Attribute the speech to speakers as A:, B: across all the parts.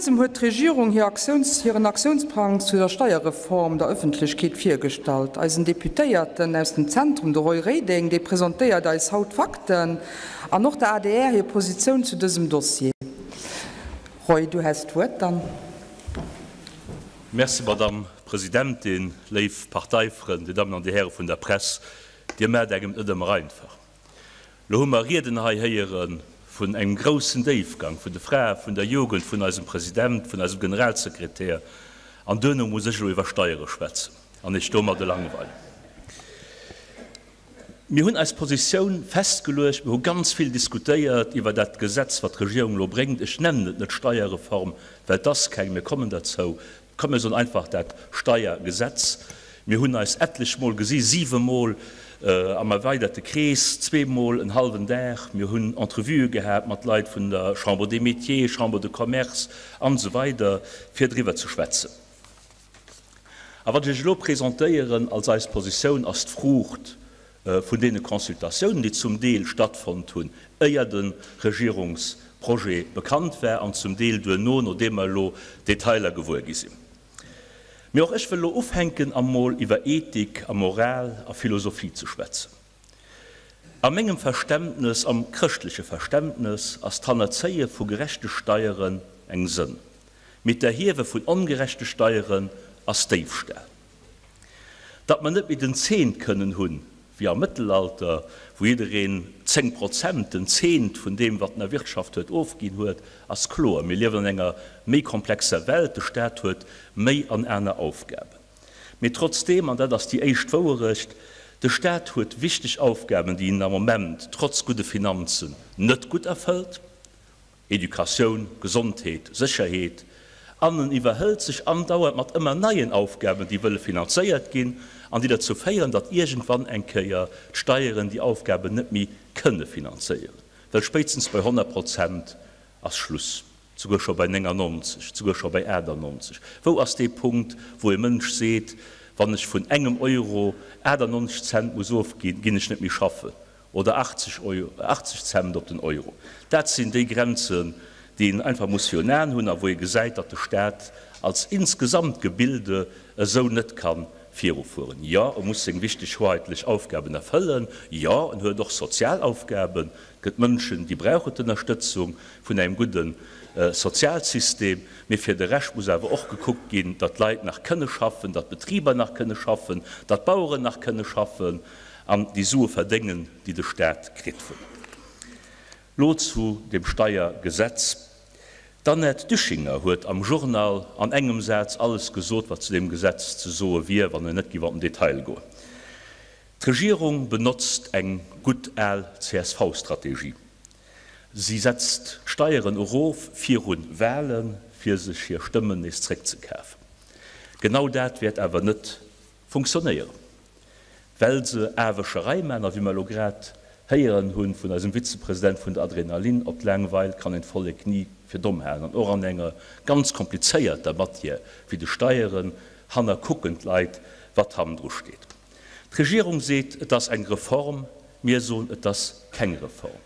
A: Kuerzem huet d'Regierung hir Aktiouns, hiren Aktiounsplang zu der Steierreform der Ëffentlechkeet virgestallt. Eisen Deputéierten aus dem Zentrum, de Roy Reding, dee presentéiert eis haut d'Fakten an och der adr hir Positioun zu dësem Dossier. Roy, du häss d'Wuert dann.
B: Merci, Madamm Presidentin, léif Parteifrënn, Dir Dammen an Dir Häre vun der Press. Dir maacht engem et net ëmmer einfach. Lo hu mer Rieden hei héiere vun engem groussen Déifgang, vun de Frae, vun der Jugend, vun eisem President, vun eisem Generalsekretär, an duerno muss ech elo iwwer Steiere schwätzen an Iech domadde langweilen. Mir hunn eis Positioun festgeluecht, mir hu ganz vill diskutéiert iwwer dat Gesetz, wat d'Regierung elo bréngt. Ech nennen et net Steierreform, well et ass keng, mir kommen derzou. Komm mir soen einfach dat Steiergesetz. Mir hunn eis etlech Mol gesi, siwemol am erweiderte Krees, zweemol en hallwen Dag. Mir hunn Entrevuë gehat mat Leit vun der Chambre des Métiers, Chambre de Commerce an esou weider, fir driwwer ze schwätzen. A wat ech Iech elo presentéieren als eis Positioun, ass d'Fruucht vun deene Consultatiounen, déi zum Deel stattfonnt hunn, éier de Regierungsprojet bekannt war, an zum Deel duerno, nodeem mer elo Detailer gewuer gi sinn. Mee och ech wëll elo ufänken, emol iwwer Ethik a Moral a Philosophie ze schwätzen. A mengem Verständnes, am chrëschtleche Verständnes, ass d'Hannerzéie vu gerechte Steieren eng Sënn, mee d'Erhiewe vun ongerechte Steieren ass Déifstal. Datt mer net méi den Zehnt kënnen hunn, wéi am Mëttelalter, wou jiddereen 10 Prozent, den Zehnt vun deem, wat en erwirtschaft huet, ofginn huet, ass kloer. Mir liewen an enger méi komplexer Welt, de Staat huet méi an aner Aufgaben. Mee trotzdeem, an dat ass déi éischt Wouerecht, de Staat huet wichteg Aufgaben, déi en am Moment, trotz gudde Finanzen, net gutt erfëllt. Educatioun, Gesondheet, Sécherheet, an en iwwerhëlt sech andauernd mat ëmmer neien Aufgaben, déi wëlle finanzéiert ginn an déi derzou féieren, datt iergendwann eng Kéier d'Steieren déi Aufgaben net méi kënne finanzéieren, well spéitstens bei 100 Prozent ass Schluss, souguer scho bei 99, souguer scho bei 98. Wou ass dee Punkt, wou e Mënsch seet, wann ech vun engem Euro 98 Cent muss ofginn, ginn ech net méi schaffen? Oder 80 Euro, 80 Cent op den Euro. Dat sinn déi Grenzen, déi een einfach muss virun Aen hunn a wou ee gesäit, datt de Stat als insgesamt Gebilde esou net ka virufueren. Jo, e muss seng wichteg hoheitlech Aufgaben erfëllen. Jo, en huet och sozial Aufgaben. Et gëtt Mënschen, déi brauche d'Ënnerstëtzung vun engem gudde Sozialsystem. Mee fir de Rescht muss awer och gekuckt ginn, datt d'Leit nach kënne schaffen, datt d'Betriber nach kënne schaffen, datt d'Baueren nach kënne schaffen. An déi Sue verdéngen, déi de Staat kritt vun. Lo zu dem Steiergesetz. D'Annette Düschinger huet am Journal an engem Saz alles gesot, wat zu deem Gesetz ze soe wier, wann en net géif an den Detail goen. D'Regierung benotzt eng gutt al CSV-Strategie. Si setzt d'Steieren erof virun Wahlen, fir sech hir Stëmmen nees zréckzekafen. Genau dat wäert awer net funktionéieren. Well se Aarwëscherei man, a wéi mer elo grad héieren hu vun eisem Vizepresident vun der Adrenalin op d'Laangweil kann een d'Vollek ni fir domm halen. An och an enger ganz komplizéierter Matière wéi de Steieren hannerkucken d'Leit, wat hannendru steet. D'Regierung seet, et ass eng Reform, mir soen, et ass keng Reform.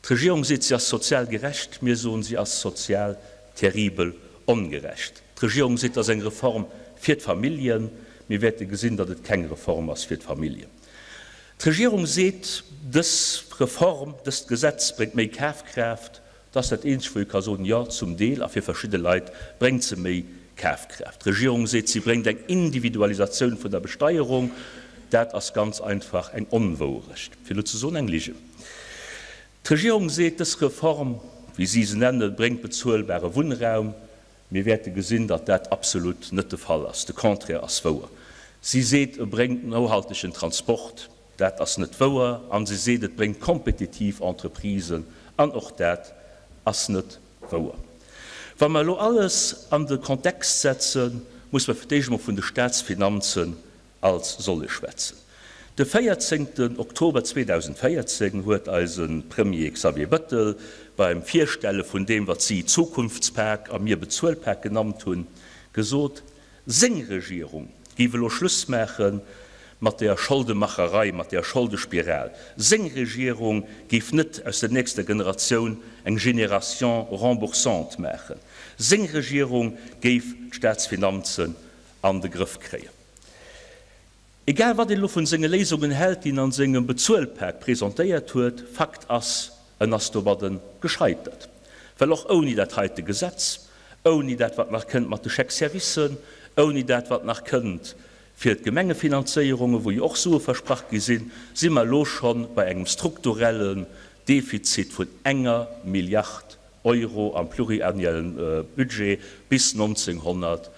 B: D'Regierung seet, si ass sozial gerecht, mir soen, si ass sozial terribel ongerecht. D'Regierung seet, et ass eng Reform fir d'Familljen, mir wäerte gesinn, datt et keng Reform ass fir d'Familljen. D'Regierung seet, dës Reform, dëst Gesetz bréngt méi Kafkraaft. Dat ass dat Eenzegt, wou ee ka soen, jo, zum Deel a fir verschidde Leit bréngt se méi Kafkraaft. D'Regierung seet, si bréngt eng Individualisatioun vun der Besteierung. Dat ass ganz einfach eng Onwouerecht, fir net ze soen eng Ligen. D'Regierung seet, dës Reform, wéi si se nennen, bréngt bezuelbare Wunnraum. Mir wäerte gesinn, datt dat absolut net de Fall ass. De Contraire ass wouer. Si seet, e bréngt nohaltegen Transport. Dat ass net wouer. A si seet, et bréngt kompetitiv Entreprisen. An och dat ass net wouer. Wa mer elo alles an de Kontext setzen, muss mer fir d'éischt emol vun de Statsfinanzen als solle schwätzen. De 14 Oktober 2014 huet eise Premier Xavier Bëttel beim Virstelle vun deem, wat si Zukunftspak a mir Bezuelpak genannt hunn, gesot, seng Regierung géif elo Schluss maache mat der Scholdemacherei, mat der Scholdespiral. Seng Regierung géif net aus der nächster Generatioun eng Génération remboursante maachen. Seng Regierung géif d'Staatsfinanzen an de Grëff kréien. Egal wat een elo vun senge Léisungen hält, déi en an sengem Bezuelpak presentéiert huet, Fakt ass, en ass domadden gescheitert. Well och ouni dat heite Gesetz, ouni dat wat nach kënnt mat de Chèques-servicen, ouni dat wat nach kënnt fir d'Gemengefinanzéierungen, wou jo och Sue versprach gi sinn, si mer elo scho bei engem strukturellen Defizit vun enger Milliard Euro am pluriannuellen Budget bis 1900,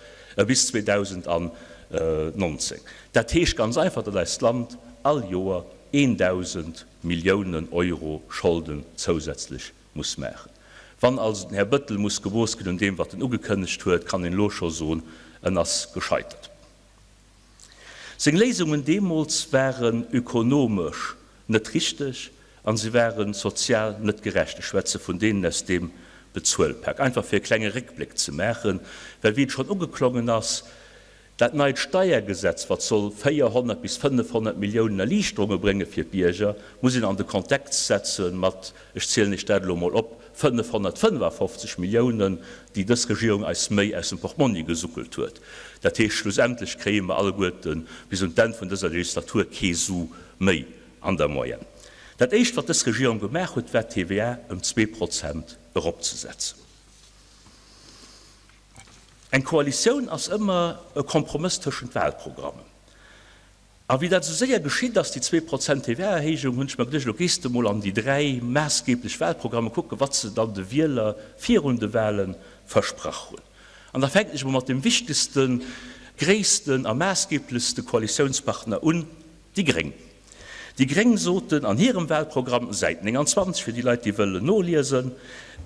B: bis 2019. Dat heescht ganz einfach, datt eist Land all Joer 1.000 Milliounen Euro Scholden zousätzlech muss maachen. Wann also den Här Bettel muss gemooss ginn un deem, wat en ugekënnegt huet, kann een elo scho soen, en ass gescheitert. Seng Léisungen deemools waren ökonomesch net richteg a se ware sozial net gerecht. Ech schwätze vun deenen aus deem Bezuelpak. Einfach fir e klenge Réckbléck ze maachen, well wéi et schonn ugeklongen ass, dat neit Steiergesetz, wat soll 400 bis 500 Milliounen Erliichterunge brénge fir d'Bierger, muss een an de Kontext setze mat, ech zielen Iech dat elo emol op, 555 Milliounen, déi dës Regierung eis méi aus dem Portmonni gesuckelt huet. Dat heescht, schlussendlech kréie mer alleguerten bis un d'Enn vun dëser Legislatur kee Su méi an der Moyenne. Dat Éischt, wat dës Regierung gemaach huet, war d'TVA ëm 2% eropzesetzen. Eng Koalitioun ass ëmmer e Kompromëss tëschent Wahlprogrammen. A wéi dat esou séier geschitt ass, déi 2% TVA-Erhéijung, hunn ech mer geduecht, elo gees de mol an déi 3 maassgeblech Wahlprogramme kucken, wat se dann de Wieler virun de Wahle versprach hunn. An da fänken ech emol mat dem wichtegsten, gréissten a maassgeblechste Koalitiounspartner un, déi gréng. Déi gréng soten an hirem Wahlprogramm, Säit 29 fir déi Leit, déi wëllen noliesen,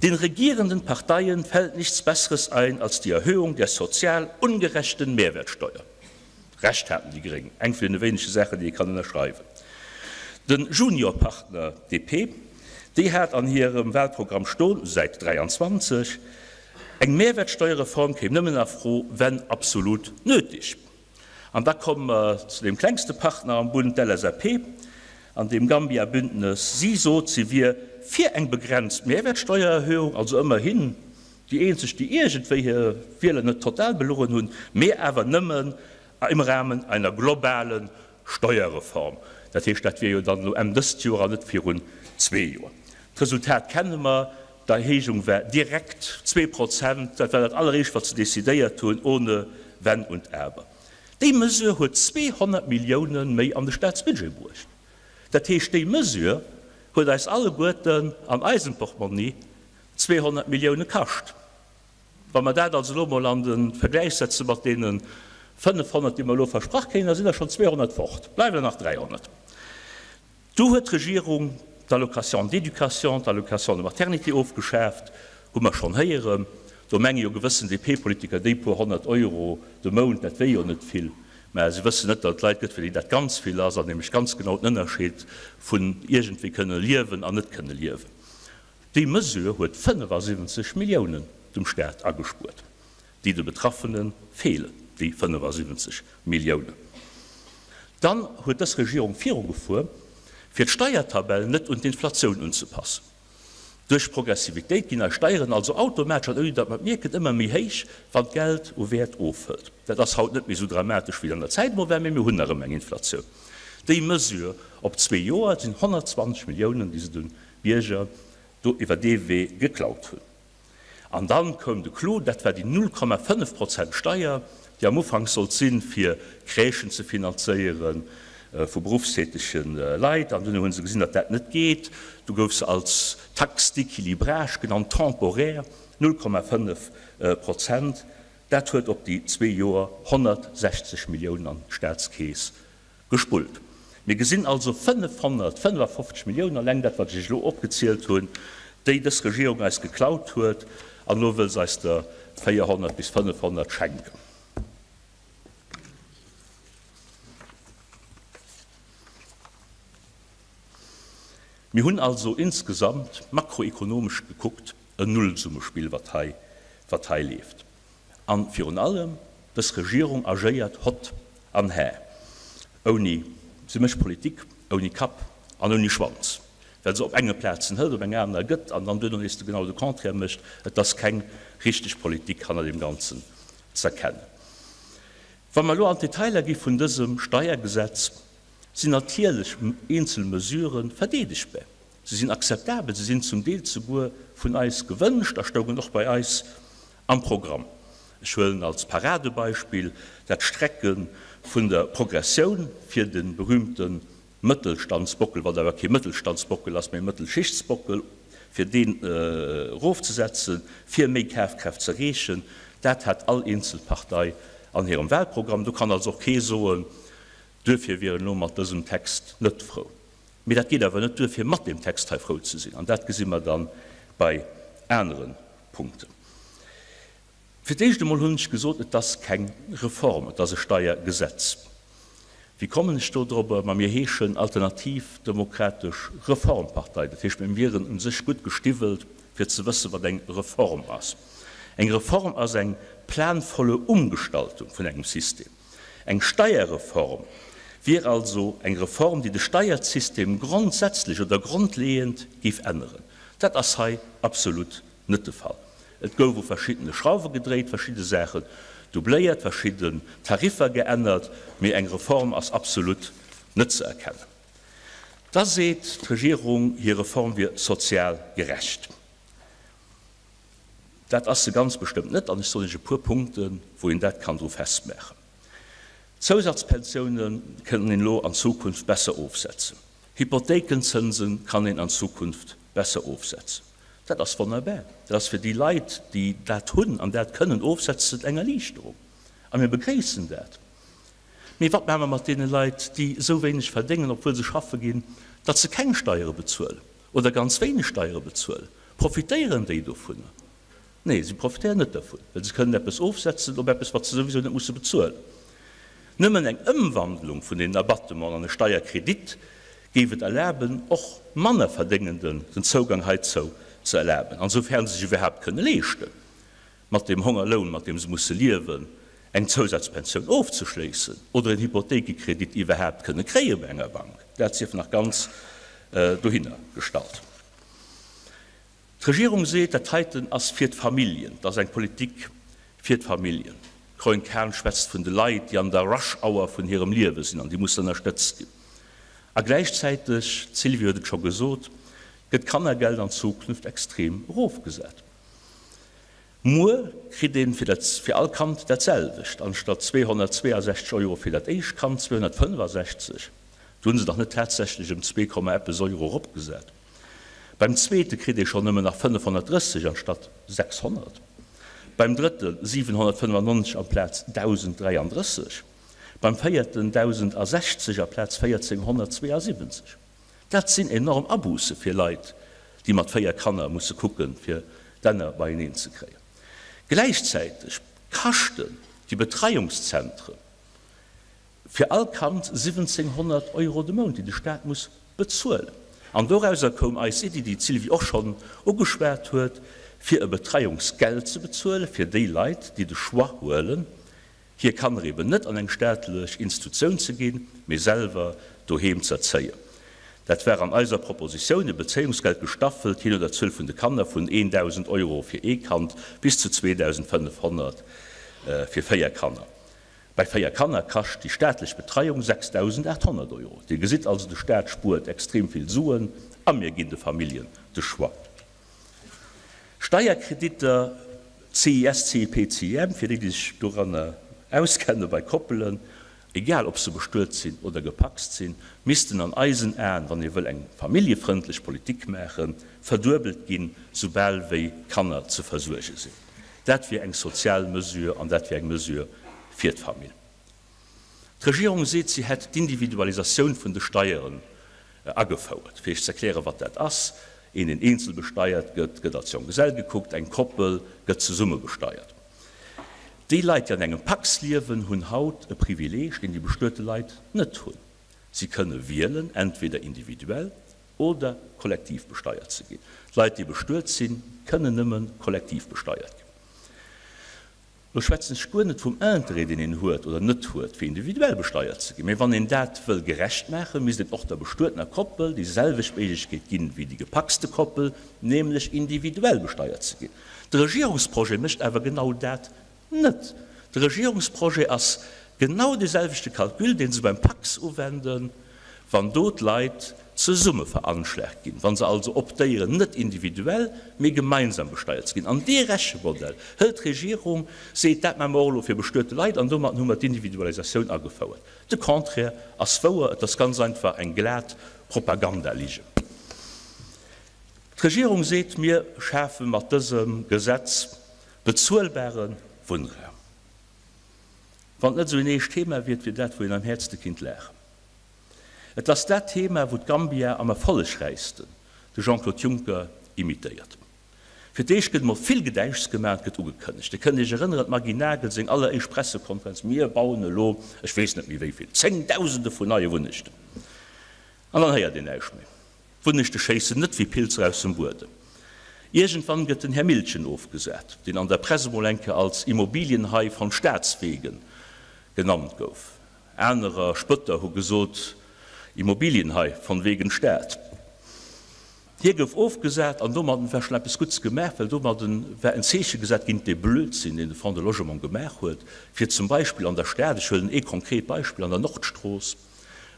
B: Den regierenden Parteien fällt nichts Besseres ein als die Erhöhung der sozial ungerechten Mehrwertsteuer. Recht haten déi gréng, eng vun deene wéinege Saachen, déi ee kann ënnerschreiwen. De Juniorpartner DP, déi hat an hirem Wahlprogramm stoen, Säit 23, Eng Mehrwertsteuerreform kéim nëmmen a Fro, wenn absolut nötig. An da komme mer zu deem klengste Partner am Bund, d'LSAP, an deem Gambia-Bündnes. Si sot, si wier fir eng begrenzt Mehrwertsteuererhöhung, also ëmmerhin Déi eenzeg, déi iergendwéi hir Wieler net total belogen hunn, mee awer nëmmen im Rahmen einer globalen Steuerreform. Dat heescht, dat wier jo dann elo Enn dëst Joer an net virun zwee Joer. D'Resultat kenne mer, D'Erhéijung war direkt 2%. Dat war dat alleréischt, wat se decidéiert hunn, ohne Wenn und Aber. Déi Mesure huet 200 Millioune méi an de Staatsbudget bruecht. Dat heescht, déi Mesure huet eis alleguerten an eisem Portmonni 200 Millioune kascht. Wa mer dat also elo emol an de Vergläich setze mat deene 500, déi mer elo versprach kréien, da sinn der schonn 200 fort, bleiwen der nach 300. Du huet d'Regierung d'Allocation d'éducation, d'Allocation de maternité ofgeschaaft, hu mer schonn héieren. Do menge jo gewëssen DP-Politiker, déi puer 100 Euro de Mount, dat wier jo net vill. Mä se wëssen net, datt et Leit gëtt, fir déi dat ganz vill ass, an nämlech ganz genau den Ënnerscheed vun iergendwéi kënne liewen an net kënne liewen. Déi Mesure huet 75 Milliounen dem Staat agespuert, déi de Betraffene feelen, déi 75 Milliounen. Dann huet dës Regierung virugefuer, fir d'Steiertabell net un d'Inflatioun unzepassen. Duerch d'Progressivitéit ginn eis Steieren also automatesch an ouni datt mer et mierken ëmmer méi héich, wann d'Geld u Wäert ofhëlt. Dat ass haut net méi esou dramatesch wéi et an der Zäit emol war, mee mir hunn nach ëmmer eng Inflatioun. Déi Mesure op zwee Joer, et sinn 120 Milliounen, déi se de Bierger do iwwer dee Wee geklaut hunn. An dann koum de Clou, dat war déi 0,5 Prozent Steier, déi am Ufank sollt sinn, fir Crèchen ze finanzéiere vu beruffstätege Leit. An dunn hu se gesinn, datt dat net geet. Du gouf se als Taxe d'équilibrage genannt, temporaire, 0,5 Prozent. Dat huet op déi zwee Joer 160 Milliounen an d'Staatskeess Gespullt. Mir gesinn also 555 Milliounen, alleng dat, wat ech Iech elo opgezielt hunn, déi dës Regierung eis geklaut huet, an elo wëll se eis der 400 bis 500 schenken. Mir hunn also insgesamt, makroekonomesch gekuckt, en Nullsummespill, wat hei, wat hei leeft. An virun allem, dës Regierung agéiert hott an hä. Ouni, si mécht Politik ouni Kapp an ouni Schwanz, well se op enge Plazen hëlt, op eng aner gëtt an dann duerno nees de genau de Contraire mécht. Et ass keng richteg Politik hanner deem Ganzen z'erkennen. Wa mer elo an d'Detailer gi vun dësem Steiergesetz, sinn natierlech eenzel Mesurë verdeedegbar, se sinn akzeptabel, se sinn zum Deel souguer vun eis gewënscht a stoungen och bei eis am Programm. Ech huelen als Paradebeispill dat Strecke vun der Progressioun fir de berühmte Mëttelstandsbockel, wat awer kee Mëttelstandsbockel ass, mä e Mëttelschichtsbockel, fir deen erofzesetzen, fir méi Kafkraaft z'erreechen. Dat hat all eenzel Partei an hirem Wahlprogramm. Do kann also och kee soen, duerfir wier en elo mat dësem Text net frou. Mee dat geet awer net duer, fir mat deem Text hei frou ze sinn. An dat gesi mer da bei anere Punkten. Fir d'éischt emol hunn ech gesot, et ass keng Reform, et ass e Steiergesetz. Wéi kommen ech do dorobber? Ma mir heeschen Alternativ Demokratesch Reformpartei. Dat heescht, mir wieren u sech gutt gestiwwelt, fir ze wëssen, wat eng Reform ass. Eng Reform ass eng planvolle Umgestaltung vun engem System. Eng Steierreform wier also eng Reform, déi de Steiersystem grondsätzlech oder grondleeënd géif änneren. Dat ass hei absolut net de Fall. Et gouf u verschiddene Schrauwe gedréit, verschidde Saachen doubléiert, verschidden Tariffer geännert, mee eng Reform ass absolut net ze erkennen. Da seet d'Regierung, hir Reform wier sozial gerecht. Dat ass se ganz bestëmmt net, an ech soen Iech e puer Punkten, wou een dat kann dru festmaachen. D'Zousazpensioune kënnen een elo an Zukunft besser ofsetzen. Hypothéikenzënse kann een an Zukunft besser ofsetzen. Dat ass wonnerbar. Dat ass fir déi Leit, déi dat hunn an dat kënnen ofsetzen, eng Erliichterung. A mir begréissen dat. Mee wat maache mer mat deene Leit, déi esou wéineg verdéngen, obwuel se schaffe ginn, datt se keng Steiere bezuelen oder ganz wéineg Steiere bezuelen? Profitéieren déi dovunner? Nee, si profitéieren net dervun, well se kënnen eppes ofsetzen op eppes, wat se souwisou net musse bezuelen. Nëmmen eng Ëmwandlung vun deenen Abattementen an e Steierkredit géif et erlaben, och Mannerverdéngenden den Zougang heizou ze erlaben, ansoufern se sech iwwerhaapt kënne leeschten, mat deem Hongerloun, mat deem se musse liewen, eng Zousazpensioun ofzeschléissen oder en Hypothéikekredit iwwerhaapt kënne kréie bei enger Bank. Dat sief nach ganz dohinner gestallt. D'Regierung seet, dat heiten ass fir d'Familljen, dat ass eng Politik fir d'Familljen. D'Corinne Cahen schwätzt vun de Leit, déi an der Rush Hour vun hirem Liewe sinn an déi mussen ënnerstëtzt ginn. A gläichzäiteg, d'Sylvie huet et scho gesot, gëtt d'Kannergeld an Zukunft extrem erofgesat. Muer kritt een fir dat fir all Kand dat selwecht, anstatt 262 Euro fir dat éischt Kand 265. Do hunn se dach net tatsächlech ëm zwee Komma eppes Euro eropgesat. Beim zweete kritt ee schonn nëmmen nach 530 anstatt 600, beim drëtte 795 amplaz 1.033, beim véierten 1.060 aplaz 1.472. Dat sinn enorm Abousse fir Leit, déi mat 4 Kanner musse kucken, fir d'Enner beieneen ze kréien. Gläichzäiteg kaschten déi Betreiungszentren fir all Kand 1.700 Euro de Mount, déi de Staat muss bezuelen. An dorauser koum eis Iddi, déi d'Sylvie och schonn ugeschwat huet, fir e Betreiungsgeld ze bezuelen fir déi Leit, déi de Choix huelen, hir Kanner eben net an eng staatlech Institutioun ze ginn, mee selwer doheem ze erzéien. Dat war an eiser Propositioun e Bezéiungsgeld gestaffelt jee no der Zuel vun de Kanner vun 1.000 Euro fir ee Kand bis zu 2.500 fir 4 Kanner. Bei 4 Kanner kascht déi staatlech Betreiung 6.800 Euro. Dir gesitt also, de Staat spuert extrem vill Suen a mir ginn de Familljen de Choix. Steierkreditter, CIS, CIP, CIM, fir déi, déi sech doranner auskenne bei Koppelen, egal ob se bestuet sinn oder gepacst sinn, missten an eisen Aen, wann ee wëll eng familljefrëndlech Politik maachen, verduebelt ginn, soubal wéi Kanner ze versuerge sinn. Dat wier eng sozial Mesure an dat wier eng Mesure fir d'Famill. D'Regierung seet, si hätt d'Individualisatioun vun de Steieren agefouert. Fir Iech ze erklären, wat dat ass, Een, deen eenzel besteiert gëtt, gëtt als Jonggesell gekuckt, eng Koppel gëtt zesumme besteiert. Déi Leit, déi an engem Pacs liewen, hunn haut e Privileeg, deen déi bestuete Leit net hunn. Si kënne wielen, entweder individuell oder kollektiv besteiert ze ginn. D'Leit, déi bestuet sinn, kënnen nëmme kollektiv besteiert ginn. Lo schwätzen ech guer net vum Interêt, deen een huet oder net huet, fir individuell besteiert ze ginn. Mee wann een dat wëll gerecht maachen, misst een och der bestuetener Koppel déi selwecht Méiglechkeet ginn wéi déi gepacste Koppel, nämlech individuell besteiert ze ginn. De Regierungsprojet mécht awer genau dat net. De Regierungsprojet ass genau dee selwechte Calcul, dee se beim Pacs uwenden, wann do d'Leit zesumme veranschlagt ginn, wa se also optéieren, net individuell, mee gemeinsam besteiert ze ginn. An dee Rechemodell hëlt d'Regierung, seet, dat maache mer och elo fir bestuete Leit, an domatten hu mer d'Individualisatioun agefouert. De Contraire ass wouer, et ass ganz einfach eng glat Propagandaligen. D'Regierung seet, mir schafe mat dësem Gesetz bezuelbare Wunnraum. Wann et net esou een eescht Thema wier, et wier dat, wou een am häertste kinnt laachen. Et ass dat Thema, wou d'Gambia am erfollegräichsten de Jean-Claude Juncker imitéiert. Fir d'éischt gëtt emol vill Gedäischs gemaach, et gëtt ugekënnegt. Dir kënnt Iech erënneren, d'Maggy Nagel seng alleréischt Pressekonferenz, Mir bauen elo, ech weess net méi wéi vill, Zéngdausende vun neie Wunnechten. An dann héiert een näischt méi. D'Wunnechte schéissen net wéi Pilzer aus dem Buedem. Iergendwann gëtt den Här Miltgen ofgesat, deen an der Press emol eng Kéier als Immobilienhai von Staatswegen genannt gouf. Anerer Spëtter hu gesot, Immobilienhai von wegen Staat. Hie gouf ofgesat an domadden war schonn eppes Gutts gemaach, well domadden war en Zeeche gesat géint dee Blödsinn, deen de Fonds de Logement gemaach huet, fir zum Beispill an der Stad, ech huelen ee konkret Beispill, an der Nordstrooss,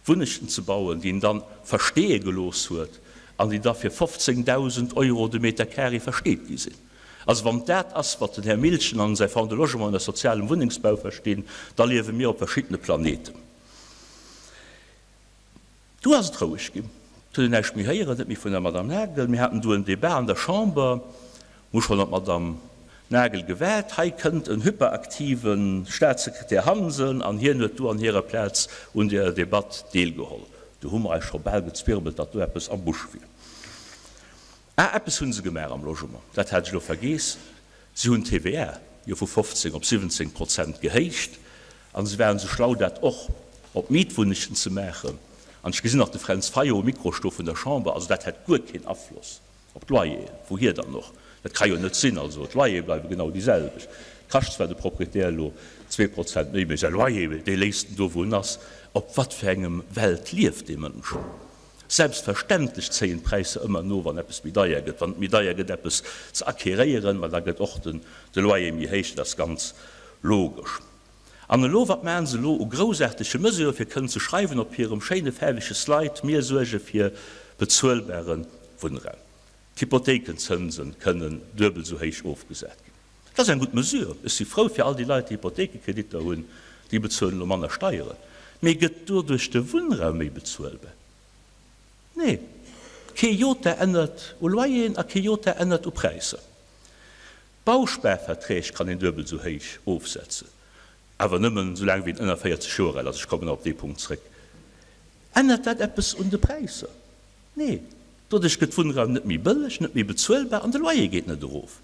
B: Wunnechten ze bauen, déi en dann versteeë gelooss huet an déi da fir 15.000 Euro de Meter carré versteet gi sinn. Also wann dat ass, wat den Här Miltgen an säi Fonds de Logement ënner sozialem Wunnengsbau verstinn, da liewe mir op verschiddene Planeten. Du ass et roueg ginn. Et huet een näischt méi héieren, net méi vun der Madame Nagel. Mir haten du en Débat an der Chamber, hu schonn op d'Madame Nagel gewaart. Hei kënnt en hyperaktive Statssekretär Hansen an hien huet du an hirer Plaz un der Debatt deelgeholl. Du hu mer eis scho bal gezwirbelt, datt do eppes am Busch wier. Ah, eppes hu se gemaach am Logement, dat hat ech elo vergeess, Si hunn d'TVA jo vu 15 op 17 Prozent gehéicht a se waren esou schlau, dat och op Mietwunnegen ze maachen. An ech gesinn nach de Fränz Fayot um Mikro stoe vun der Chamber, also dat hätt guer keen Afloss op d'Loyeren, wouhier dann och? Dat ka jo net sinn, also d'Loyere bleiwe genau déi selwecht. Kascht zwar de Proprietär elo 2% méi, mee säi Loyer, dee léisst en do wou en ass. Op wat fir engem Welt lieft dee Mënsch? Selbstverständlech zéien d'Präisser ëmmer no, wann eppes méi deier gëtt. Wann et méi deier gëtt eppes ze acquéréieren, ma da gëtt och den de Loyer méi héich, dat ass ganz logesch. An elo, wat maachen se elo u groussaartege Mesurë fir kënnen ze schreiwen op hirem schéine faarwege Slide, Mir suerge fir bezuelbare Wunnraum. D'Hypothéikenzënse kënnen duebel esou héich ofgesat ginn. Dat ass eng gutt Mesure. Ech si frou fir all déi Leit, déi Hypothéikekreditter hunn, déi bezuelen elo manner Steieren. Mee gëtt doduerch de Wunnraum méi bezuelbar? Nee. Kee Jota ännert u Loyeren a kee Jota ännert u Präisser. D'Bausparverträg kann een duebel esou héich ofsetzen, awer nëmmen esou laang wéi een ënner 40 Joer al ass. Ech kommen nach op dee Punkt zréck. Ännert dat eppes un de Präisser? Nee. Doduerch gëtt Wunnraum net méi bëlleg, net méi bezuelbar an de Loyer geet net erof.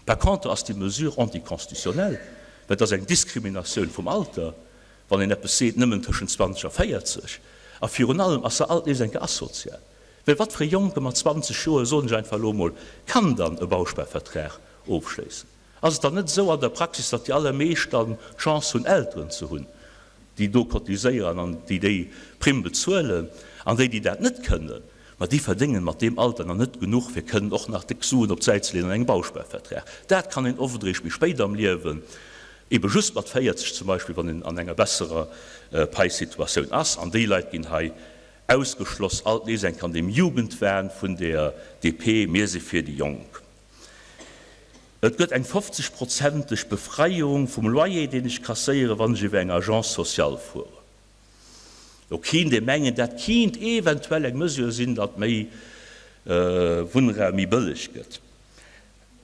B: Par contre ass déi Mesure anticonstitutionnelle, well et ass eng Diskriminatioun vum Alter, wann een eppes seet, nëmmen tëschent 20 a 40. A virun allem ass se alt nees eng Kéier asozial, well wat fir e Jonke mat 20 Joer, soen ech einfach elo emol, kann dann e Bausparvertrag ofschléissen? Ass et dann net esou an der Praxis, datt déi allermeescht dann d'Chance hunn, Elteren ze hunn, déi do cotiséieren an déi déi Primm bezuelen, an déi, déi dat net kënnen, ma déi verdéngen mat deem Alter nach net genuch, fir kënnen och nach déck Suen op d'Säit ze leeën an engem Bausparvertrag. Dat kann een oft eréischt méi spéit am Liewen, ebe just mat 40 zum Beispill, wann een an enger besserer Paisituatioun ass. An déi Leit ginn hei ausgeschloss, alt nees eng Kéier an deem Jugendwahn vun der DP, Mir si fir déi Jonk. Et gëtt eng 50 prozenteg Befreiung vum Loyer, deen ech kasséieren, wann ech iwwer eng Agence sociale fueren. Lo kinnt ee mengen, dat kinnt eventuell eng Mesure sinn, datt méi Wunnraum méi bëlleg gëtt.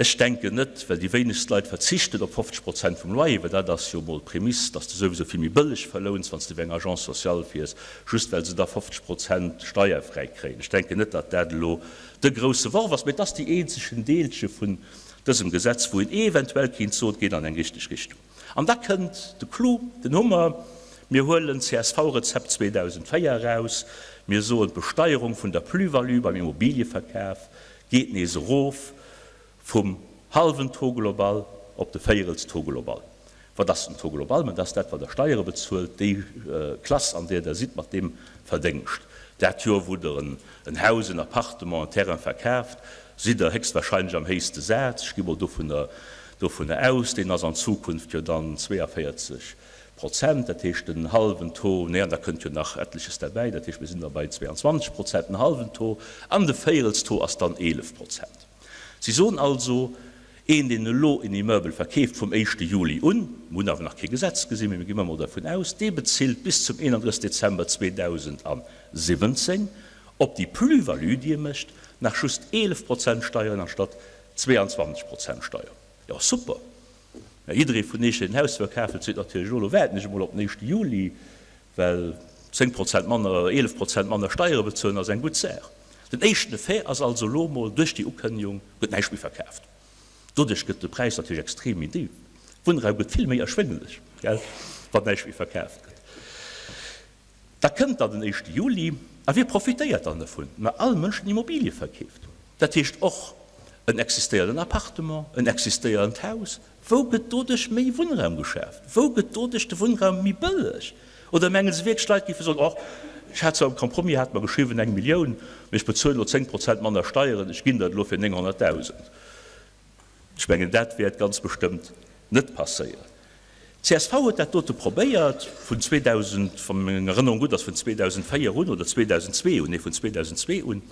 B: Ech denken net, well déi wéinegst Leit verzichten op 50 Prozent vum Loyer, well dat ass jo mol d'Prämiss, datt s de souwisou vill méi bëlleg verlouns, wann s de iwwer eng Agence sociale fiers, just well se da 50 Prozent steierfräi kréien. Ech denken net, datt dat elo de grousse Worf ass, mee et ass déi eenzegen Deelche vun dësem Gesetz, wou een eventuell kéint soen, et geet an eng richteg Richtung. An da kënnt de Clou, den Hummer, Mir huelen d'CSV-Rezept 2004 eraus, mir soen, d'Besteierung vun der Plus-value beim Immobilieverkaf geet nees erof vum hallwen Taux global op de Véierels-Taux global. Wat ass den Taux global? Mä dat ass dat, wat Der Steiere bezuelt, déi Klass, an där Der sidd, mat deem Verdéngscht. Dat Joer, wou Der en Haus, en Appartement, en Terrain verkaaft, sidd Der héchstwahrscheinlech am héchste Saz. Ech gi mol dovunner aus. Deen ass an Zukunft jo dann 42 Prozent, dat heescht den hallwen Taux, nee, an da kënnt jo nach etleches derbäi, dat heescht mir sinn da bei 22 Prozent, den hallwen Taux, an de Véierelstaux ass dann 11 Prozent. Si soen also, een deen elo en Immeuble verkeeft vum éischte Juli un, mir hunn awer nach kee Gesetz gesinn, mee mir gi mol dervun aus, dee bezilt bis zum 31 Dezember 2017 op déi Plus-value déi e mécht, nach just 11 Prozent Steieren anstatt 22 Prozent Steier. Jo, super! Mä jidderee vun iech, deen en Haus wëll kafen, seet natierlech, elo waarden ech emol op den éischte Juli, well 10 Prozent manner, 11 Prozent manner Steiere bezuelen ass eng gutt Saach. Den éischten Effet ass also elo emol, duerch déi Ukënnegung gëtt näischt méi verkaaft. Doduerch gëtt de Präis natierlech extrem méi déif. Wunnraum gëtt vill méi erschwénglech, gell, wann näischt méi verkaaft gëtt. Da kënnt dann den éischte Juli, a wie profitéiert dann dovun? Ma all Mënsch, deen Immobilie verkeeft. Dat heescht och en existéierenden Appartement, en existéierend Haus. Wou gëtt doduerch méi Wunnraum geschaaft? Wou gëtt doduerch de Wunnraum méi bëlleg? Oder mengen se wierklech, d'Leit géife soen, Och, ech hat zwar am Compromis hate mer geschriwwen eng Millioun, mee ech bezuelen elo 10 Prozent manner Steieren, ech ginn der et elo fir 900.000. Ech mengen, dat wäert ganz bestëmmt net passéieren. Csv huet dat dote probéiert vun 2000, wa meng Erënnerung gutt ass, vun 2004 un oder 2002 un, nee, vun 2002 un,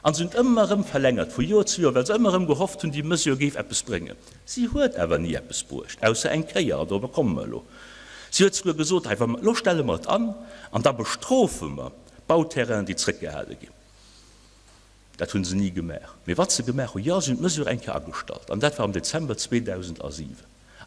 B: a se hunn et ëmmer erëm verlängert vu Joer zu Joer, well se ëmmer erëm gehofft hunn, déi Mesure géif eppes bréngen. Si huet awer ni eppes bruecht, ausser eng Kéier, an dorobber komme mer elo. Si huet souguer gesot, hei, wa mer, elo stelle mer et an, an da bestrofe mer d'Bauterrainen, déi zrëckgehale ginn. Dat hu se ni gemaach. Mee wat se gemaach hunn, jo, se hunn d'Mesure eng Kéier agestallt, an dat war am Dezember 2007.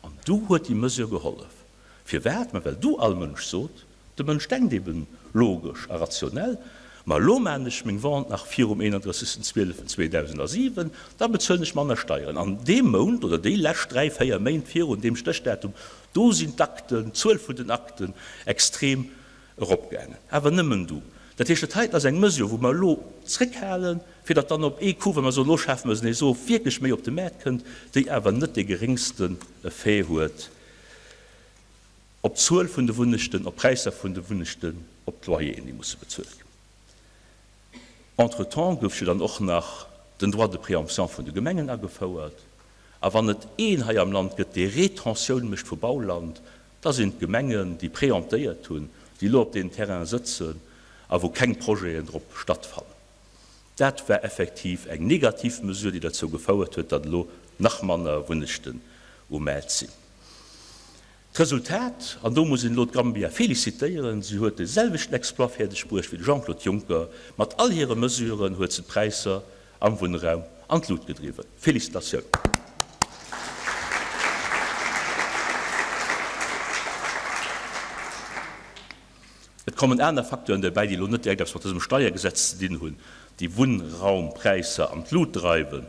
B: An du huet déi Mesure gehollef. Firwat? Ma well du all Mënsch sot, de Mënsch denkt eben logesch a rationell, ma elo maachen ech meng Vente nach virum 31.12.2007, da bezuelen ech manner Steieren. An dee Mount oder déi lescht dräi, véier Méint virun deem Stéchdatum, do sinn d'Akten, d'Zuel vun den Akten extrem eropgaangen. Awer nëmmen du. Dat heescht, dat heiten ass eng Mesure, wou mer elo zréckhalen, fir datt dann op ee Coup, wa mer soen, elo schafe mer se nees of, wierklech méi op de Maart kënnt, déi awer net dee geréngsten Effet huet op d'Zuel vun de Wunnechten, op d'Präisser vun de Wunnechten, op d'Loyeren, déi musse bezuelt ginn. Entretemps gouf jo dann och nach den Droit de préemption vun de Gemengen agefouert. A wann et een hei am Land gëtt, dee Retentioun mécht vu Bauland, da sinn d'Gemengen, déi préemptéiert hunn, déi elo op deenen Terrainen sëtzen a wou keng Projeten drop stattfannen. Dat war effektiv eng negativ Mesure, déi derzou gefouert huet, datt elo nach manner Wunnechten um Maart sinn. D'Resultat, an do muss een elo d'Gambia félicitéieren, si huet de selwechten Exploit fäerdeg bruecht wéi de Jean-Claude Juncker, mat all hire Mesuren huet se d'Präisser am Wunnraum an d'Lut gedriwwen. Félicitatioun! Et kommen aner Facteuren derbäi, déi elo net direkt eppes mat dësem Steiergesetz ze dinn hunn, déi Wunnraumpräisser an d'Lut dreiwen.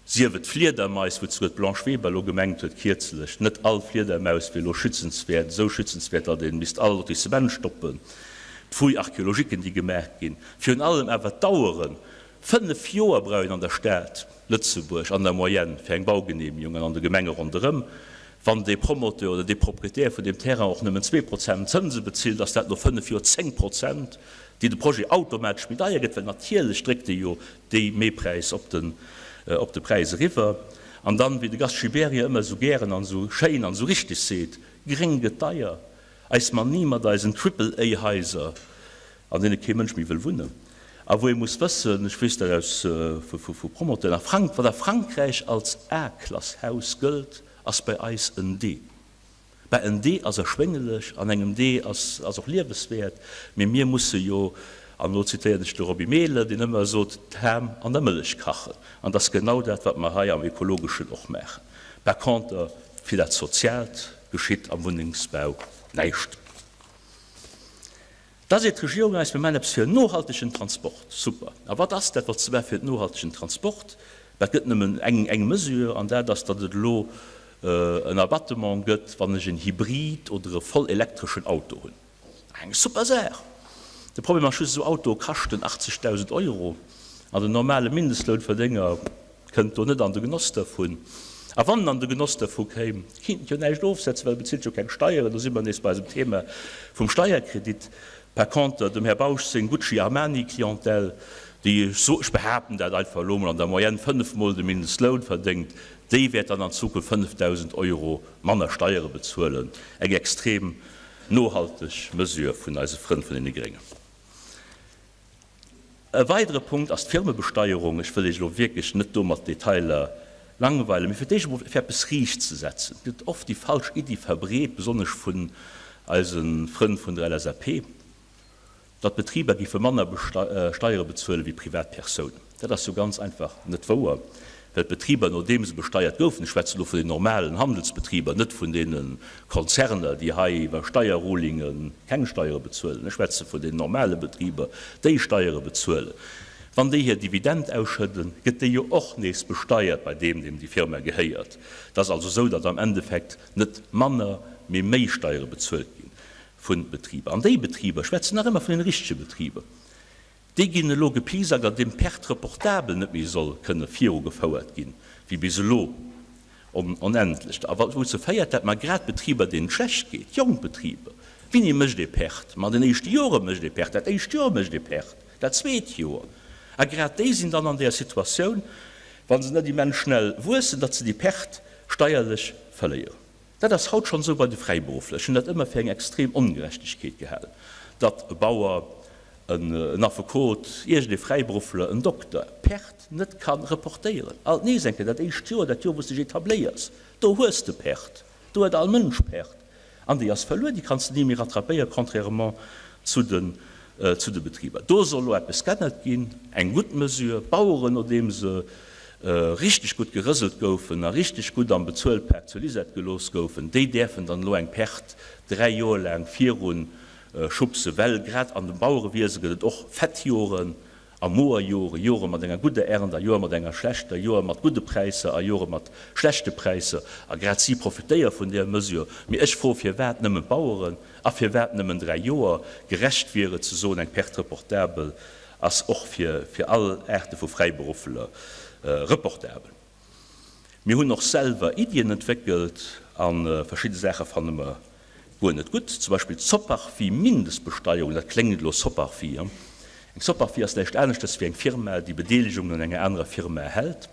B: Sief et d'Fliedermais, wou souguer d'Blanche Weber elo gemengt huet kierzlech, net all Fliedermaus wier elo schützenswäert, esou schützenswäert, datt ee misst all Lotissement stoppen, d'Fouilles archéologiquen, déi gemaach ginn, virun allem awer d'Daueren, 5 Joer brauch een an der Stad Lëtzebuerg an der Moyenne fir eng Baugenehmigung an an de Gemenge ronderëm. Wann dee Promoteur oder dee Proprietär vun deem Terrain och nëmmen 2% Zënse bezilt, ass dat no 5 Joer 10%, déi de Projet automatesch méi deier gëtt, well natierlech dréckt e jo dee Méipräis op den op de Präis eriwwer. An dann, wéi de Gast Gibéryen ëmmer esou gären an esou schéin an esou richteg seet, Gréng gëtt deier. Eis Manie mat eisen Triple-A-Haiser, an deene kee Mënsch méi wëll wunnen, a wou ee muss wëssen, ech weess dat aus vu Promoteuren a Frank, wat a Frankräich als A-Klass-Haus gëllt, ass bei eis en D. Bah, en D ass erschwéngelech an engem D ass ass och lieweswäert, mee mir musse jo, an elo zitéieren ech de Roby Mehlen, deen ëmmer sot, d'Ham an der Mëllech kachen. An et ass genau dat, wat mer hei am Ekologeschen och maachen. Par conter, fir dat Soziaalt geschitt am Wunnengsbau näischt. Da seet d'Regierung eis, mir maachen eppes fir en nohaltegen Transport. Super. A wat ass dat, wat se maache fir den nohaltegen Transport? Bah, et gëtt nëmmen eng, eng Mesure, an dat ass, datt et elo en Abattement gëtt, wann ech en Hybrid oder e voll elektreschen Auto hunn. Eng super Saach! De Problem ass just, esou Autoe kaschten 80.000 Euro, an den normale Mindestlounverdénger kënnt do net an de Genoss dervun. A wann en an de Genoss dervu kéim, kinnt en jo näischt ofsetzen, well e bezilt jo keng Steieren. Do si mer nees bei eisem Thema vum Steierkredit. Par conter, dem Här Bausch seng Gucci-Armani-Clientèle, déi, ech behaapten dat einfach elo emol, an der Moyenne fënnefmol de Mindestloun verdéngt, déi wäert dann an Zukunft 5.000 Euro manner Steiere bezuelen. Eng extrem nohalteg Mesure vun eise Frënn vun deene Gréngen. E weidere Punkt ass d'Firmebesteierung. Ech wëll Iech elo wierklech net do mat Detailer langweilen, mee fir d'éischt emol fir eppes riicht ze setzen. Et gëtt oft déi falsch Iddi verbreet, besonnesch vun eise Frënn vun der LSAP, datt Betriber géife manner Steiere bezuele wéi Privatpersounen. Dat ass jo ganz einfach net wouer, well d'Betriber, nodeem se besteiert goufen, ech schwätzen elo vun den normalen Handelsbetriber, net vun deene Konzerner, déi hei iwwer Steierrulinge keng Steiere bezuelen, ech schwätze vun den normale Betriber, déi Steiere bezuelen, wann déi hir Dividend ausschëdden, gëtt déi jo och nees besteiert bei deem, deem déi Firma gehéiert. Et ass also esou, datt am Endeffekt net manner, mee méi Steiere bezuelt gi vu Betriber. An déi Betriber, ech schwätzen nach ëmmer vun den richtege Betriber, Déi ginn elo gepisackt, an deem d'Perte reportable net méi soll kënne virugefouert ginn, wéi bis elo onendlech. A wouzou féiert dat? Ma grad Betriber, deenen et schlecht geet, jonk Betriber. Wéini mécht ee Perte? Ma an den éischte Jore mécht ee Perte, dat éischt Joer mécht ee Perte, dat zweet Joer. A grad déi sinn dann an där Situatioun, wa se net immens schnell wuessen, datt se déi Perte steierlech verléieren. Dat ass haut schonn esou bei de Fräiberuffler. Ech hunn dat ëmmer fir eng extrem Ongerechtegkeet gehalen, datt e Bauer, en Affekot, iergend ee Fräiberuffler, en Dokter Perte net ka reportéieren. Alt nees eng Kéier, dat éischt Joer, dat Joer wou s de dech etabléiers, do hues de Perte, do huet all Mënsch Perte an déi ass verluer, déi kanns de ni méi rattrapéieren, contrairement zu de zu de Betriber. Do soll elo eppes g'ännert ginn, eng gutt Mesure. D'Baueren, nodeem se richteg gutt gerëselt goufen a richteg gutt am Bezuelpak zur Lisette gelooss goufen, déi däerfen dann elo eng Perte 3 Joer laang virun schubsen, well grad an dem Bauerewiese gëtt et och fett Joren a moer Jore, Jore mat enger gudder Ernt a Joer mat enger schlechter, Joer mat gudde Präisser a Jore mat schlechte Präisser. A grad si profitéiere vun där Mesure. Mee ech froe firwat nëmmen d'Baueren a firwat nëmmen 3 Joer? Gerecht wier et ze soen, eng Perte reportabel ass och fir all Aarte vu Fräiberuffler reportabel. Mir hunn och selwer Iddien entwéckelt a verschidde Saache fanne mer guer net gutt. Zum Beispill d'Soparfi-Mindestbesteierung, dat kléngt elo Soparfi, eng Soparfi ass näischt aneschtes wéi eng Firma, déi Bedeelegungen un enger anerer Firma hält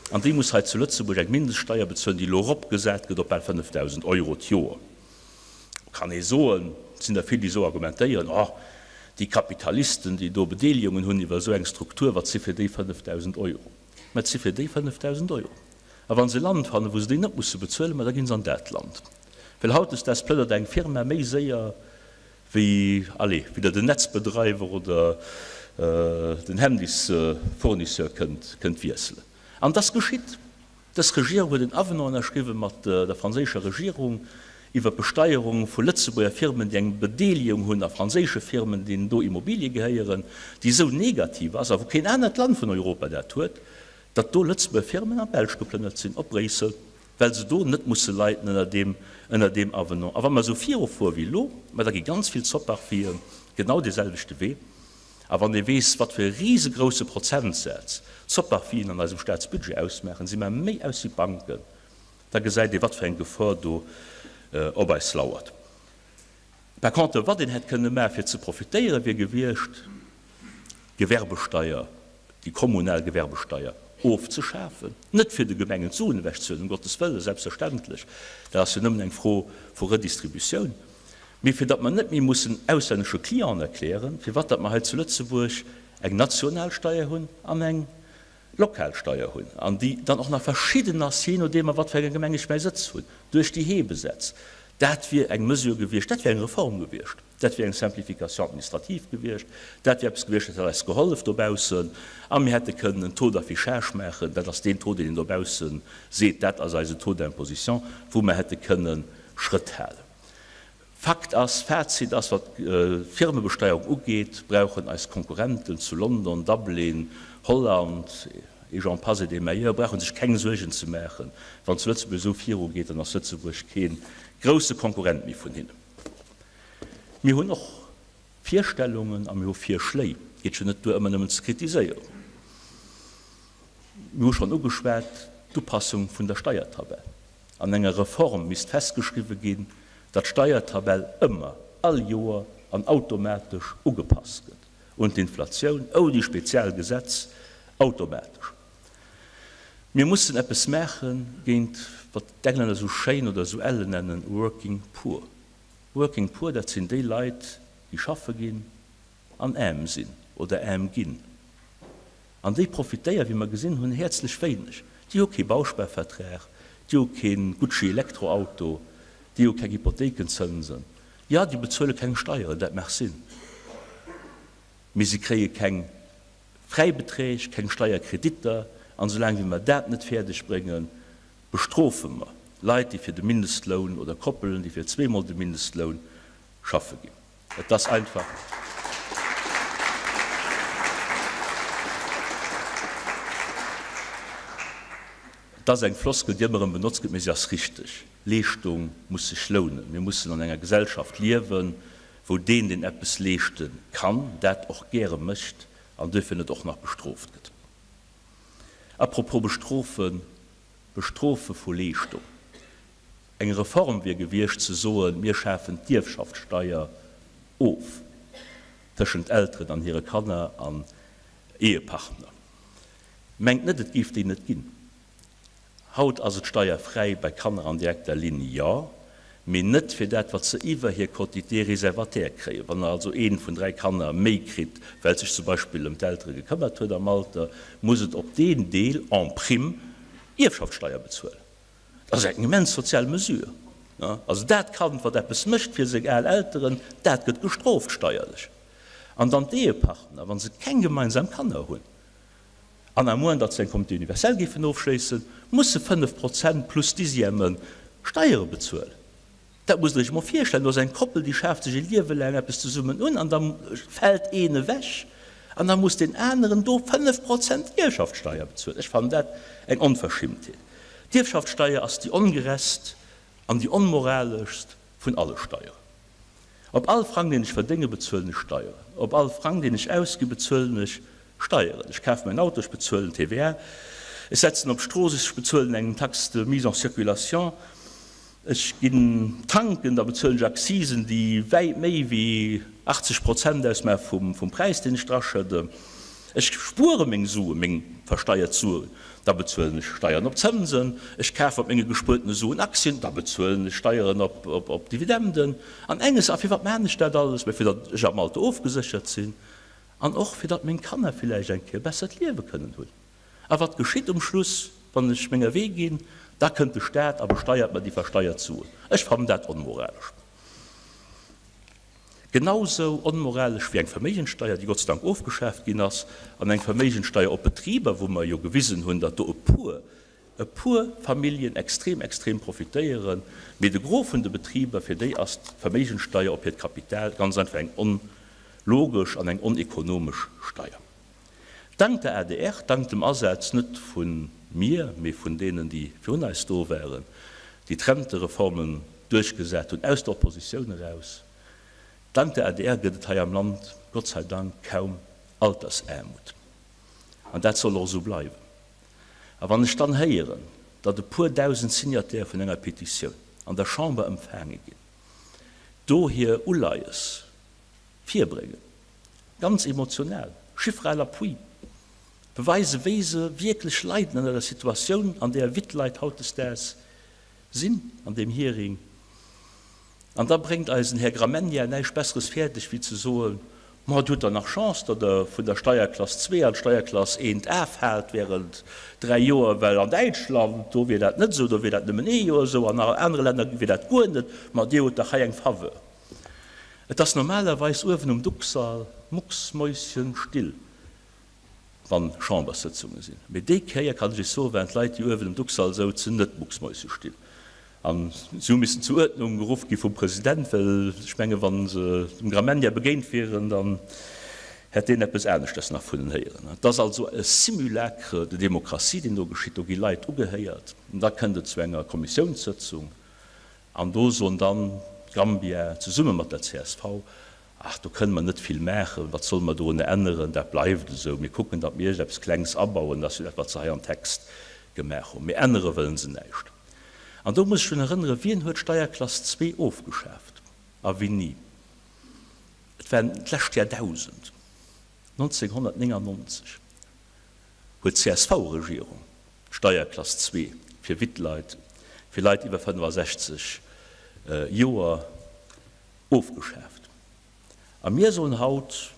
B: an déi muss hei zu Lëtzebuerg eng Mindeststeier bezuelen, déi elo eropgesat gëtt op bal 5.000 Euro d'Joer. Kann ee soen, et sinn der vill, déi esou argumentéieren, oh, déi Kapitalisten, déi do Bedeelegungen hunn iwwer esou eng Struktur, wat si fir déi 5.000 Euro? Mä et si fir déi 5.000 Euro. A wa se e Land fannen, wou se déi net musse bezuelen, ma da gi se an dat Land. Well hautdesdaags plënnert eng Firma méi séier wéi, allez, wéi der den Netzbedreiwer oder den Handysfournisseur kënnt, kënnt wiesselen. An et ass geschitt. Dës Regierung huet en Avenant ënnerschriwwen mat der franséischer Regierung iwwer d'Besteierung vu Lëtzebuerger Firmen, déi eng Bedeelegung hunn a franséische Firmen, deenen do Immobilie gehéieren, déi esou negativ ass, a wou keen anert Land vun Europa dat huet, datt do Lëtzebuerger Firmen an d'Belsch geplënnert sinn, op Bréissel, well se do net musse leiden ënner deem, ënner deem Avenant. A wa mer esou virufuere wéi elo, ma da gi ganz vill Zoparfien genau dee selwechte Wee. A wann ee weess, wat fir e risegrousse Prozentsaz d'Zoparfien an eisem Staatsbudget ausmaachen, si mer méi aus wéi d'Banken, da gesäit ee, wat fir eng Gefor do op eis lauert. Par contre, wat een hätt kënne maachen, fir ze profitéieren, wier gewiescht, d'Gewerbesteier, déi kommunal Gewerbesteier ofzeschafen, net fir de Gemengen d'Suen ewechzehuelen, ëm Gottes Wëllen, selbstverständlech, dat ass jo nëmmen eng Fro vu Redistributioun, mee fir datt mer net méi mussen auslännesche Clienten erklären, firwat datt mer hei zu Lëtzebuerg eng national Steier hunn an eng lokal Steier hunn an déi dann och nach verschidden ass, jee nodeem a wat fir enger Gemeng ech mäi Sëtz hunn, duerch déi Hebesätz. Dat wier eng Mesure gewiescht, dat wier eng Reform gewiescht, dat wier eng Simplification administrative gewiescht, dat wier eppes gewiescht, dat hätt eis gehollef dobaussen a mir hätte kënnen en Taux d'affichage maachen, dat ass deen Taux, deen een dobausse seet, dat ass eisen Taux d'imposition, wou mer hätte kënnen Schrëtt halen. Fakt ass, Fazit ass, wat d'Firmebesteierung ugeet, brauchen eis Konkurrenten zu London, Dublin, Holland, et j'en passe et des meilleurs, brauche sech keng Suergen ze maachen. Wann zu Lëtzebuerg esou virugeet, dann ass Lëtzebuerg kee grousse Konkurrent méi vun hinnen. Mir hunn och Virstellungen a mir hu Virschléi. Et geet jo net duer, ëmmer nëmmen ze kritiséieren. Mir hu schonn ugeschwat. D'Upassung vun der Steiertabell. An enger Reform misst festgeschriwwe ginn, datt d'Steiertabell ëmmer, all Joer an automatesch ugepasst gëtt un d'Inflatioun, ouni speziell Gesetz, automatesch. Mir mussen eppes maache géint, wat d'Englänner esou schéin oder esou ellen nennen, working poor. Working poor, dat sinn déi Leit, déi schaffe ginn an aarm sinn oder aarm ginn. An déi profitéieren, wéi mer gesinn hunn, häerzlech wéineg. Déi hu kee Bausparvertrag, déi hu kee Gucci-Elektroauto, déi hu keng Hypotheikenzënsen. Jo, déi bezuele keng Steieren, dat mag sinn, mee se kréie keng Fräibeträg, keng Steierkreditter. An esoulaang wéi mer dat net fäerdeg bréngen, bestrofe mer Leit, déi fir de Mindestloun oder Koppelen, déi fir zweemol de Mindestloun schaffe ginn. Et ass einfach. Et ass eng Floskel, déi ëmmer erëm benotzt gëtt, mee se ass richteg, Leeschtung muss sech lounen. Mir mussen an enger Gesellschaft liewen, wou deen, deen eppes leeschte kann, dat och gäre mécht an duerfir net och nach bestrooft gëtt. À propos bestrofen, Bestrofe vu Leeschtung. Eng Reform wier gewiescht ze soen, mir schafen d'Ierfschaftssteier of tëschent Elteren an hire Kanner an Ehepartner. Mengt net, et géif déi net ginn. Haut ass et steierfräi bei Kanner an direkter Linn, jo, mee net fir dat, wat se iwwer hir Quotité réservataire kréien. Wann also ee vun 3 Kanner méi kritt, well sech zum Beispill ëm d'Eltere gekëmmert huet am Alter, muss et op deen Deel en prime Ierfschaftssteier bezuelen. Dat ass eng immens sozial Mesure. Also dat Kand, wat eppes mécht fir seng al Elteren, dat gëtt gestrooft steierlech. An dann d'Ehepartner, wa se keng gemeinsam Kanner hunn, an à moins datt se eng Communauté universelle géifen ofschléissen, musse 5 Prozent plus Dixièmen Steiere bezuelen. Dat musst Der Iech emol virstellen. Do ass eng Koppel, déi schaaft sech e Liewe laang eppes zesummen un an da fält een ewech an da muss deen aneren do 5 Prozent Ierfschaftssteier bezuelen. Ech fannen dat eng Onverschimmtheet. D'Ierfschaftssteier ass déi ongerechtst an déi onmoraleschst vun alle Steieren. Op all Frang, deen ech verdénge, bezuelen ech Steieren. Op all Frang, deen ech ausgi, bezuelen ech Steieren. Ech kafe mäin Auto, ech bezuelen TVA. Ech setzen op d'Strooss, ech bezuelen eng Taxe de mise en circulation. Ech ginn tanken, da bezuelen ech Accisen, déi wäit méi wéi 80 Prozent ausmaache vum Präis, deen ech draschëdden. Ech spuere meng Suen, meng versteiert Suen, da bezuelen ech Steieren op Zënsen. Ech kafe mat menge gespuertene Suen Aktien, da bezuelen ech Steieren op Dividenden. An enges, a firwat maachen ech dat alles? Mä fir datt ech am Alter ofgeséchert sinn an och fir datt meng Kanner villäicht eng Kéier e bessert Liewe kënnen hunn. A wat geschitt um Schluss, wann ech menger Wee ginn? Da kënnt de Staat a besteiert mer déi versteiert Suen. Ech fannen dat onmoralesch. Genausou onmoralesch wéi eng Verméigenssteier, déi Gott sei Dank ofgeschaaft ginn ass, an eng Verméigenssteier op Betriber, wou mer jo gewisen hunn, datt do e puer, e puer Familljen extrem, extrem profitéieren, mee de Gros vun de Betriber, fir déi ass d'Verméigenssteier op hiert Kapital ganz einfach eng onlogesch an eng onekonomesch Steier. Dank der adr, dank dem Asaz net vu mir, mee vun deenen, déi virun eis do waren, déi d'Rentereformen duerchgesat hunn aus der Oppositioun eraus, dank der adr gëtt et hei am Land Gott sei Dank kaum Altersaarmut. An dat soll och esou bleiwen. A wann ech dann héieren, datt e puer dausend Signataire vun enger Petitioun an der Chamber empfaange ginn, do hir Uleies virbréngen, ganz emotional, Chiffres à l'appui, beweisen, wéi se wierklech leiden ënner der Situatioun, an där Wittleit hautdesdaags sinn, an deem Hearing. An da bréngt eisen Här Gramegna näischt Besseres fäerdeg, wéi ze soen, Ma et hutt Der nach Chance, datt Der vun der Steierklass zwee an d'Steierklass eent A faalt während dräi Joer, well an Däitschland, do wier dat net esou, do wier dat nëmmen ee Joer esou, an a anere Länner wier dat guer net. Ma Dir hutt dach hei eng Faveur. Et ass normalerweis uewen um Ducksall mucksmäuschenstill, wann Chamberssëtzunge sinn. Mee déi Kéier, kann ech Iech soen, waren d'Leit, déi uewen um Ducksall souzen, net mucksmäuschestill. A si hu missen zur Uerdnung geruff gi vum President, well ech mengen, wa se dem Gramegna begéint wieren, dann hätt deen eppes aneschters nach vun en héieren. Et ass also e Simulacre de démocratie, deen do geschitt. Do gi Leit ugehéiert an da kënnt et zu enger Kommissiounssëtzung. An do soen dann d'Gambia zesumme mat der csv, Ach, do kënne mer net vill maachen, wat solle mer dorunner änneren, dat bleift esou, mir kucken, datt mir iergendeppes Klengs abauen, dat ass jo dat, wat se hei am Text. gemaach hunn. Mee ännere wëllen se näischt. An do muss ech drun erënneren, Wien huet d'Steierklass zwee ofgeschaaft a wéini? Et war d'lescht Jahrdausend, 1999 huet d'CSV-Regierung d'Steierklass zwee fir Wittleit, fir Leit iwwer 65 Joer ofgeschaaft. A mir soen haut,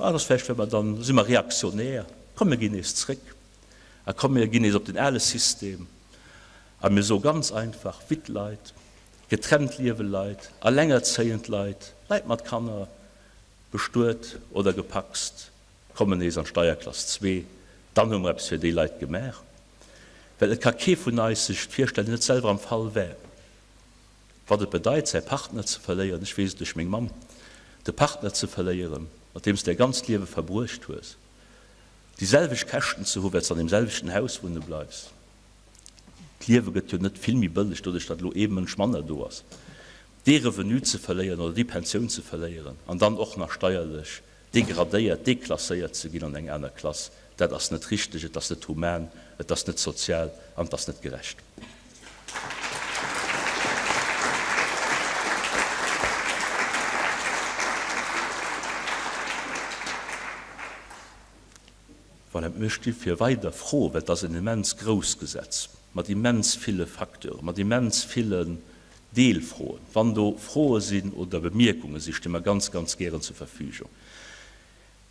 B: Ah, dat ass vläicht, well mer dann, si mer reaktionär, komm mir ginn nees zréck a komm mir ginn nees op den ale System a mir soe ganz einfach, Wittleit, getrennt liewe Leit, allengerzéiend Leit, Leit mat Kanner, bestuet oder gepacst, kommen nees an d'Steierklass zwee, dann hu mer eppes fir déi Leit gemaach. Well et ka kee vun eis sech et virstellen, deen net selwer am Fall wär, wat et bedeit, säi Partner ze verléieren, ech weess et duerch meng Mamm, de Partner ze verléieren, mat deem s de däi ganzt Liewe verbruecht hues, déi selwecht Käschten ze hu well s de an deem selwechten Haus wunne bleifs. D'Liewe gëtt jo net vill méi bëlleg doduerch, datt elo ee Mënsch manner do ass. Dee Revenu ze verléieren oder déi Pensioun ze verléieren an dann och nach steierlech degradéiert, deklasséiert ze ginn an eng aner Klass, dat ass net richteg, et ass net human, et ass net sozial an et ass net gerecht. Voilà, mir sti fir weider Froen, well et ass en immens grouss Gesetz mat immens ville Facteuren, mat immens villen Deelfroen. Wann do Froe sinn oder Bemierkunge sinn, sti mer ganz, ganz gären zur Verfügung.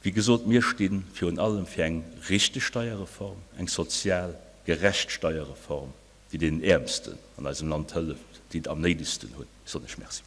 B: Wéi gesot, mir sti virun allem fir eng richteg Steierreform, eng sozial gerecht Steierreform, déi deenen Äermsten an eisem Land hëlleft, déi et am néidegsten hunn. Ech soen lech Merci.